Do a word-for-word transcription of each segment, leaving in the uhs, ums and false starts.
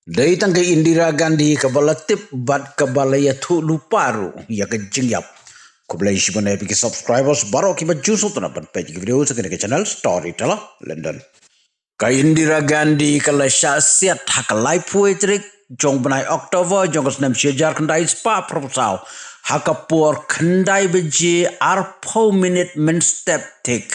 Dei tang ka Indira Gandhi kaba la tip bad kaba la ïathuh lypa ruh ïa ka jingïap. Khublei shibun ïa phi ki subscribers baroh kiba ju sngewtynnat ban peit ïa ki video sa kane ka channel Storyteller London. Ka Indira Gandhi ka la shah siat ha ka laiphew tarik jong bnai October jong ka snem shi hajar khyndai spah phraphew saw ha ka por khyndai baje arphew minit mynstep thik.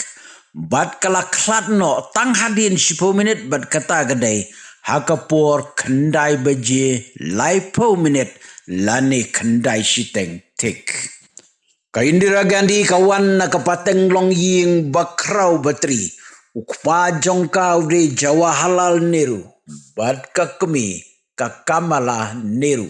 Bad ka la khlad noh tang hadien shiphew minit bad kata ka dei ha ka por khyndai baje laiphew minit lane khyndai shiteng thik. Ka Indira Gandhi ka wan na ka pateng longïing ba khraw ba tri. U kpa jong ka u dei Jawaharlal Nehru bad ka kmie ka Kamala Nehru.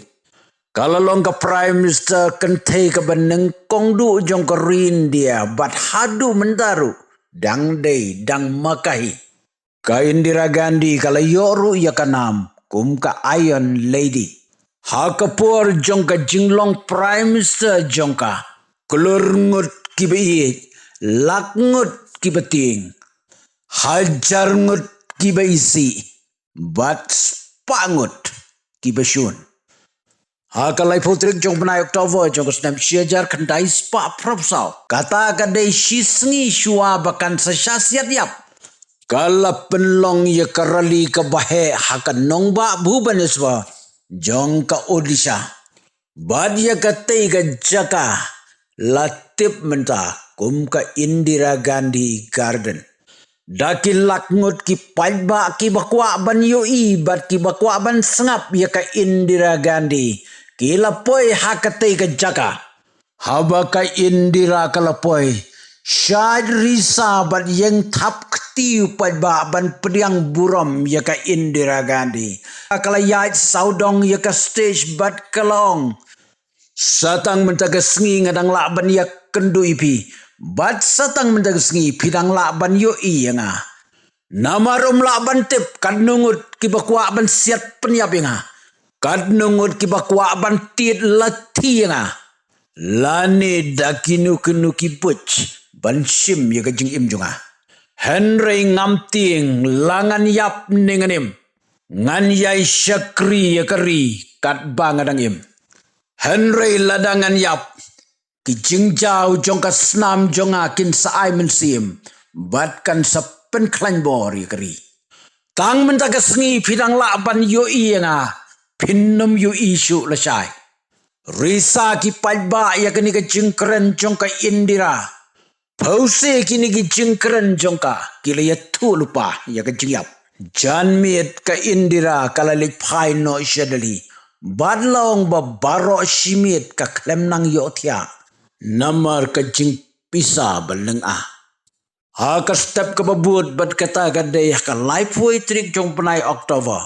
Ka la long ka Prime Minister kynthei kaba nyngkong duh jong ka ri India bad haduh mynta ruh dang dei dang makahi. Ka Indira Gandhi ka la ïoh ruh ïa ka nam kum ka Iron Lady. Ha ka por jong ka jinglong Prime Minister jong ka, klur ngut kiba ïeit, lak ngut kiba tieng, hajar ngut kiba isih, bad spah ngut kiba shun. Ha ka laiphew tarik jong bnai October jong ka snem shi hajar khyndai spah phraphew saw, kata ka dei shi sngi shuwa ba kan sa shah siat ïap, ka la pynlong ïa ka rally kaba heh ha ka nongbah Bhubaneswar jong ka Odisha. Bad ïa katei ka jaka la tip mynta kum ka Indira Gandhi Garden. Da ki lak ngut ki paidbah kiba kwah ban ïohi bad kiba kwah ban sngap ïa ka Indira Gandhi ki la poi ha katei ka jaka. Haba ka Indira ka la poi, shad risa bad ïeng thap kti u paidbah ban pdiang burom ïa ka Indira Gandhi. Ka la ïaid sawdong ïa ka stage bad ka la ong, sa tang mynta ka sngi nga dang lah ban ïakynduh ïa phi, bad sa tang mynta ka sngi phi dang lah ban ïohi ïa nga. Namar ym lah ban tip katno ngut kiba kwah ban siat pynïap ïa nga, katno ngut kiba kwah ban tied lathi ïa nga, lane da kino kino ki buit ban shim ïa ka jingim jong nga. Hynrei ngam tieng la ngan ïap ne ngan im, ngan ïai shakri ïa ka ri katba nga dang im. Hynrei lada ngan ïap, ki jingjaw jong ka snam jong nga kin sa ai mynsiem bad kan sa pynkhlaiñ bor ïa ka ri. Tang mynta ka sngi phi dang lah ban ïohi ïa nga, phin ym ïohi shuh lashai. Risa ki paidbah ïa kane ka jingkren jong ka Indira. Phewse kine ki jingkren jong ka ki la ïathuh lypa ïa ka jingïap. Janmiet ka Indira ka la leit phai noh sha Delhi, bad la ong ba baroh shi miet ka khlem nang ïohthiah namar ka jingpisa ba lynga. Ha ka step kaba bud bad kata ka dei ha ka laiphew tarik jong bnai October.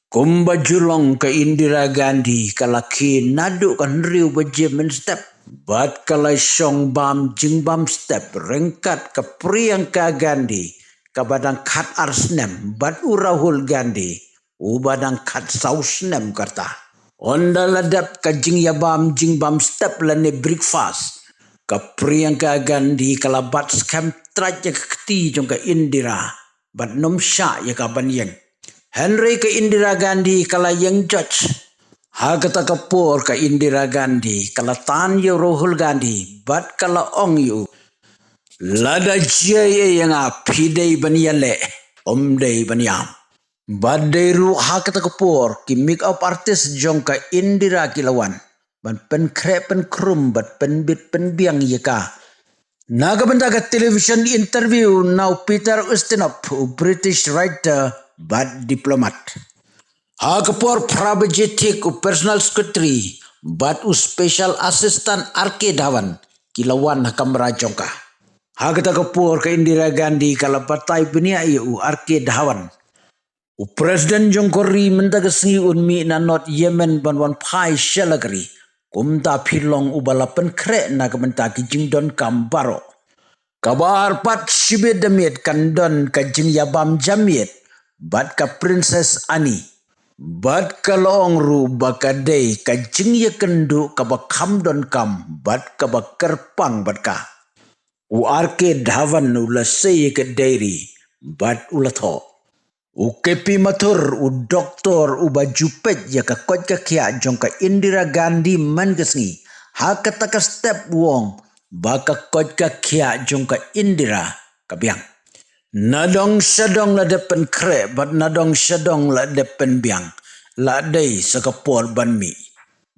Kumba ju long ka Indira Gandhi ka la khie naduh ka hynriew baje mynstep bad ka la shong bam jingbam step ryngkat ka Priyanka Gandhi kaba dang khat ar snem bad u Rahul Gandhi uba dang khat saw snem karta. Ynda la dep ka jingïabam jingbam step lane breakfast, ka Priyanka Gandhi ka la bat skhem trai ïa ka kti jong ka Indira bad ym shah ïa ka ban ïeng. Hynrei ka Indira Gandhi ka la ïeng jot. Ha kata ka por ka Indira Gandhi ka la tan ïa u Rahul Gandhi bad ka la ong ïa u, lada jia ïa nga phi dei ban ïaleh, ym dei ban ïam. Bad dei ruh ha kata ka por ki makeup artist jong ka Indira ki la wan ban pynkhreh pynkhrum bad pynbit pynbiang ïa ka. Na ka bynta ka television interview na u Peter Ustinov, u British writer bad diplomat. Ha ka por phra baje thik u personal secretary bad u special assistant R K Dhawan ki la wan ha kamra jong ka. Ha kata ka por ka Indira Gandhi ka la batai bniah ïa u R K Dhawan. U president jong ka ri mynta ka sngi un mih na North Yemen ban wan phai sha la ka ri. Kumta phi long uba la pynkhreh na ka bynta ki jingdonkam baroh. Kaba ar pat shibit da miet kan don ka jingïabam jamiet bad ka Princess Anne. Bad ka la ong ruh ba ka dei ka jingïakynduh kaba kham donkam bad kaba kyrpang bad ka. U R K Dhawan u la sei ïa ka diary bad u la thoh. U K P Mathur, u doktor uba ju peit ïa ka koit ka khiah jong ka Indira Gandhi man ka sngi, ha kata ka step u ong ba ka koit ka khiah jong ka Indira ka biang. Na dong sha dong la dep pynkhreh bad na dong sha dong la dep pynbiang, la dei sa ka por ban mih.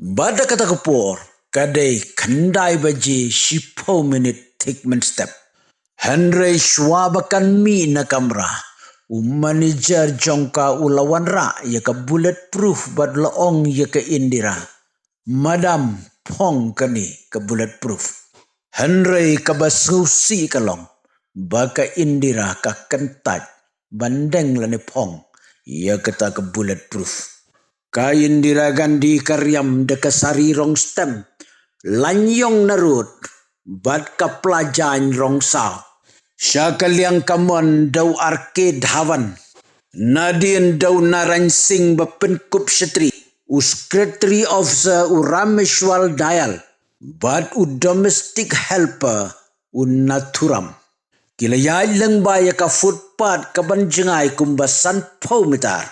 Bad ha kata ka por ka dei khyndai baje shiphew minit thik mynstep. Hynrei shuwa ba kan mih na kamra, u manager jong ka u la wanrah ïa ka bulletproof bad la ong ïa ka Indira, "Madam, phong kane ka bulletproof." Hynrei kaba sngewsih ka long ba ka Indira ka kyntait ban deng lane phong ïa kata ka bulletproof. Ka Indira Gandhi ka riam da ka sari rong stem, lanyong narud bad ka pla jaiñ rong saw. Sha ka liang ka mon da u R K Dhawan, nadien da u Narain Singh ba pynkup shatri, u secretary officer u Rameshwar Dayal bad u domestic helper u Nathuram. Ki la ïaid lyngba ïa ka footpath kaban jngai kumba sanphew mitar.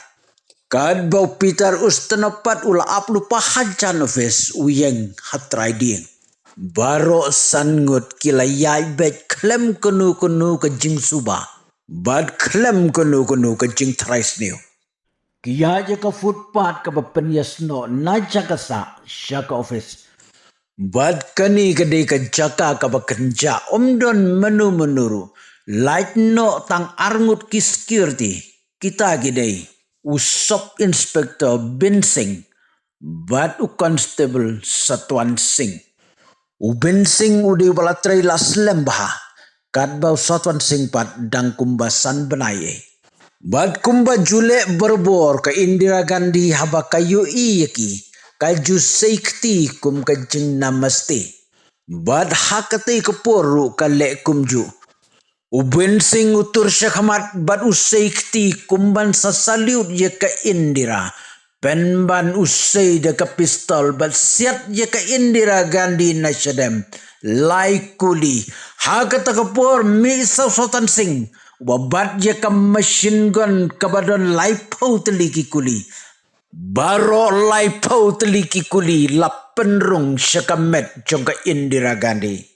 Katba u Peter Ustinov pat u la ap lypa hajan office, u ïeng ha trai dieng. Baroh san ngut ki la ïaid beit khlem kano kano ka jingsuba bad khlem kano kano ka jingtrai sniew. Ki ïaid ïa ka footpath kaba pynïasnoh na jaka sah sha ka office. Bad kane ka dei ka jaka kaba kynjah, ym don mano mano ruh, lait noh tang ar ngut ki security. Kita ki dei u Sub Inspector Bin Singh bad u Constable Satwan Singh. U Bin Singh u dei uba la trei la slem bha, katba u Satwan Singh pat dang kumba san bnai ei. Bad kumba ju leh barabor, ka Indira Gandhi haba ka ïohi ïa ki, ka ju sei kti kum ka jingnamaste. Bad ha katei ka por ruh ka leh kumjuh. U Bin Singh u tur shakhmat bad u sei kti kumban sa salute ïa ka Indira. Pynban u sei da ka pistol bad siat ïa ka Indira Gandhi na shadem lai kuli. Ha kata ka por mih sa u Satwan Singh, uba bat ïa ka machine gun kaba don laiphew tylli ki kuli. Baroh laiphew tylli ki kuli la pynrung sha ka met jong ka Indira Gandhi.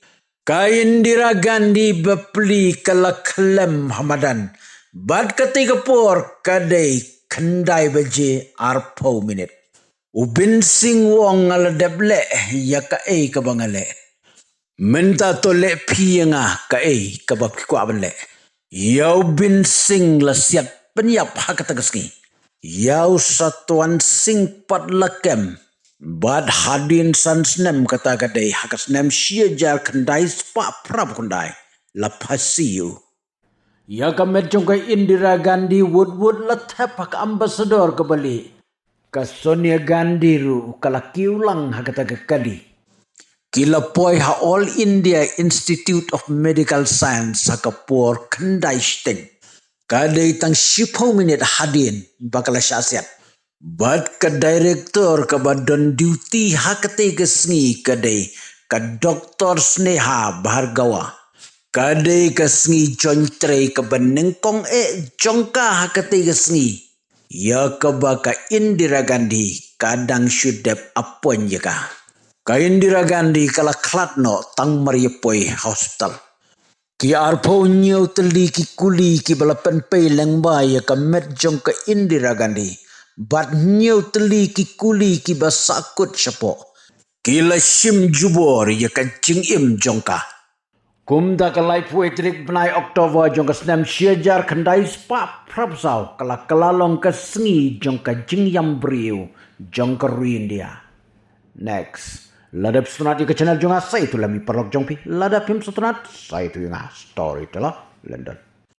Ka Indira Gandhi bapli ka la khlem ha madan. Bad katei ka por ka dei khyndai baje arphew minit. U Bin Singh u ong, "Nga la dep leh ïa kaei kaba nga leh. Mynta to leh phi ïa nga kaei kaba phi kwah ban leh." Ïa u Bin Singh la siat pynïap ha kata ka sngi. Ïa u Satwan Singh pat la kem. Bad hadien san snem, kata ka dei ha ka snem shi hajar khyndai spah phra phew khyndai, la phasi ïa u. Ïa ka met jong ka Indira Gandhi wut wut la thep ha ka ambassador kaba lieh. Ka Sonia Gandhi ruh ka la kiew lang ha kata ka kali. Ki la poi ha All India Institute of Medical Science ha ka por khyndai shiteng. Ka dei tang shiphew minit hadien ba ka la shah siat. Bad ka director kaba don duty ha katei ka sngi ka dei ka Doctor Sneha Bhargava. Ka dei ka sngi join trei kaba nyngkong eh jong ka ha katei ka sngi. Ïa kaba ka Indira Gandhi ka dang shu dep appoint ïa ka. Ka Indira Gandhi ka la khlad noh tang mar ïa poi hospital. Ki arphew hynñiew tylli ki kuli kiba la pynpei lyngba ïa ka met jong ka Indira Gandhi. Bad hynñiew tylli ki kuli kiba sahkut shapoh. Ki la shim jubor ïa ka jingim jong ka. Kumta ka laiphew wei tarik bnai October jong ka snem shi hajar khyndai spah phra phew saw ka la kylla long ka sngi jong ka jingïam briew jong ka ri India. Next. Lada phi sngewtynnat ïa ka channel jong nga, sa ïathuh lem ïa i paralok jong phi. Lada phim sngewtynnat, sa ïathuh ïa nga. Storyteller London.